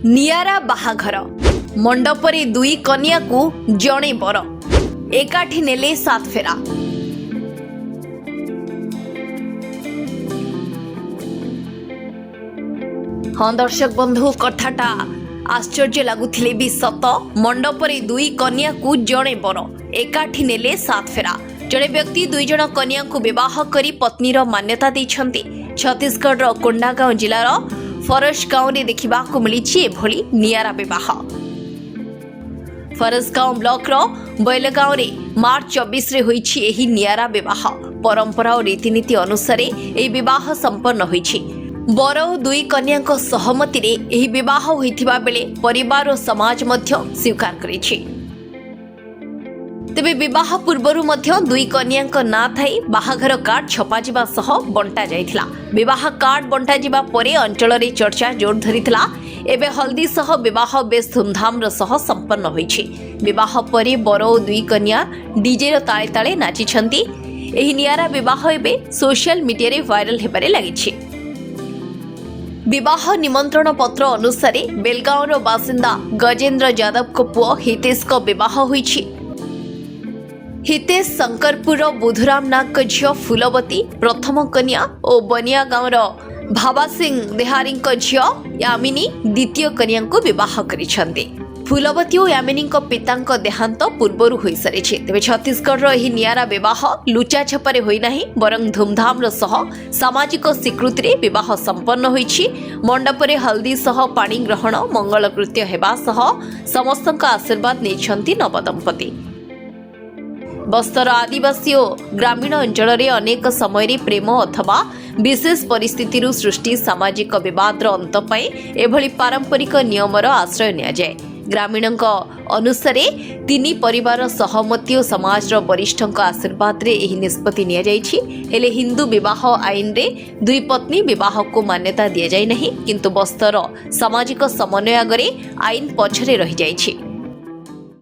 ନିଆରା ବାହାଘର। ମଣ୍ଡପରେ ଦୁଇ କନ୍ୟାକୁ ଜଣେ ବର, ଏକାଠି ନେଲେ ସାତ ଫେରା। ହଁ ଦର୍ଶକ ବନ୍ଧୁ, କଥାଟା ଆଶ୍ଚର୍ଯ୍ୟ ଲାଗୁଥିଲେ ବି ସତ। ମଣ୍ଡପରେ ଦୁଇ କନ୍ୟାକୁ ଜଣେ ବର, ଏକାଠି ନେଲେ ସାତ ଫେରା। ଜଣେ ବ୍ୟକ୍ତି ଦୁଇ ଜଣ କନ୍ୟାଙ୍କୁ ବିବାହ କରି ପତ୍ନୀର ମାନ୍ୟତା ଦେଇଛନ୍ତି। ଛତିଶଗଡ଼ର କୋଣ୍ଡାଗାଁଓ ଜିଲ୍ଲାର ଫରସଗାଁରେ ଦେଖିବାକୁ ମିଳିଛି ଏଭଳି ନିଆରା ବିବାହ। ଫରସଗାଁଓ ବ୍ଲକର ବୈଲଗାଁରେ ମାର୍ଚ୍ଚ 24ରେ ହୋଇଛି ଏହି ନିଆରା ବିବାହ। ପରମ୍ପରା ଓ ରୀତିନୀତି ଅନୁସାରେ ଏହି ବିବାହ ସମ୍ପନ୍ନ ହୋଇଛି। ବର ଓ ଦୁଇ କନ୍ୟାଙ୍କ ସହମତିରେ ଏହି ବିବାହ ହୋଇଥିବା ବେଳେ ପରିବାର ଓ ସମାଜ ମଧ୍ୟ ସ୍ୱୀକାର କରିଛି। ତେବେ ବିବାହ ପୂର୍ବରୁ ମଧ୍ୟ ଦୁଇ କନ୍ୟାଙ୍କ ନାଁ ଥାଇ ବାହାଘର କାର୍ଡ ଛପାଯିବା ସହ ବଣ୍ଟା ଯାଇଥିଲା। ବିବାହ କାର୍ଡ ବଣ୍ଟାଯିବା ପରେ ଅଞ୍ଚଳରେ ଚର୍ଚ୍ଚା ଜୋର ଧରିଥିଲା। ଏବେ ହଳଦୀ ସହ ବିବାହ ବେଶ୍ ଧୁମଧାମର ସହ ସମ୍ପନ୍ନ ହୋଇଛି। ବିବାହ ପରେ ବର ଓ ଦୁଇ କନ୍ୟା ଡିଜେର ତାଳେ ତାଳେ ନାଚିଛନ୍ତି। ଏହି ନିଆରା ବିବାହ ଏବେ ସୋସିଆଲ ମିଡିଆରେ ଭାଇରାଲ ହେବାରେ ଲାଗିଛି। ବିବାହ ନିମନ୍ତ୍ରଣ ପତ୍ର ଅନୁସାରେ ବେଲଗାଁର ବାସିନ୍ଦା ଗଜେନ୍ଦ୍ର ଯାଦବଙ୍କ ପୁଅ ହିତେଶଙ୍କ ବିବାହ ହୋଇଛି। ହିତେଶ ଶଙ୍କରପୁରର ବୁଧୁରାମ ନାଗଙ୍କ ଝିଅ ଫୁଲବତୀ ପ୍ରଥମ କନ୍ୟା ଓ ବନିଆ ଗାଁର ଭାବା ସିଂ ଦେହାରୀଙ୍କ ଝିଅ ୟାମିନୀ ଦ୍ୱିତୀୟ କନ୍ୟାଙ୍କୁ ବିବାହ କରିଛନ୍ତି। ଫୁଲବତୀ ଓ ୟାମିନୀଙ୍କ ପିତାଙ୍କ ଦେହାନ୍ତ ପୂର୍ବରୁ ହୋଇସାରିଛି। ତେବେ ଛତିଶଗଡ଼ର ଏହି ନିଆରା ବିବାହ ଲୁଚାଛପାରେ ହୋଇନାହିଁ, ବରଂ ଧୁମଧାମର ସହ ସାମାଜିକ ସ୍ୱୀକୃତିରେ ବିବାହ ସମ୍ପନ୍ନ ହୋଇଛି। ମଣ୍ଡପରେ ହଳଦୀ ସହ ପାଣି ଗ୍ରହଣ ମଙ୍ଗଳକୃତ୍ୟ ହେବା ସହ ସମସ୍ତଙ୍କ ଆଶୀର୍ବାଦ ନେଇଛନ୍ତି ନବଦମ୍ପତି। ବସ୍ତର ଆଦିବାସୀ ଓ ଗ୍ରାମୀଣ ଅଞ୍ଚଳରେ ଅନେକ ସମୟରେ ପ୍ରେମ ଅଥବା ବିଶେଷ ପରିସ୍ଥିତିରୁ ସୃଷ୍ଟି ସାମାଜିକ ବିବାଦର ଅନ୍ତ ପାଇଁ ଏଭଳି ପାରମ୍ପରିକ ନିୟମର ଆଶ୍ରୟ ନିଆଯାଏ। ଗ୍ରାମୀଣଙ୍କ ଅନୁସାରେ ତିନି ପରିବାର ସହମତି ଓ ସମାଜର ବରିଷ୍ଠଙ୍କ ଆଶୀର୍ବାଦରେ ଏହି ନିଷ୍ପତ୍ତି ନିଆଯାଇଛି। ହେଲେ ହିନ୍ଦୁ ବିବାହ ଆଇନରେ ଦୁଇ ପତ୍ନୀ ବିବାହକୁ ମାନ୍ୟତା ଦିଆଯାଇ ନାହିଁ, କିନ୍ତୁ ବସ୍ତର ସାମାଜିକ ସମନ୍ୱୟ ଆଗରେ ଆଇନ ପଛରେ ରହିଯାଇଛି।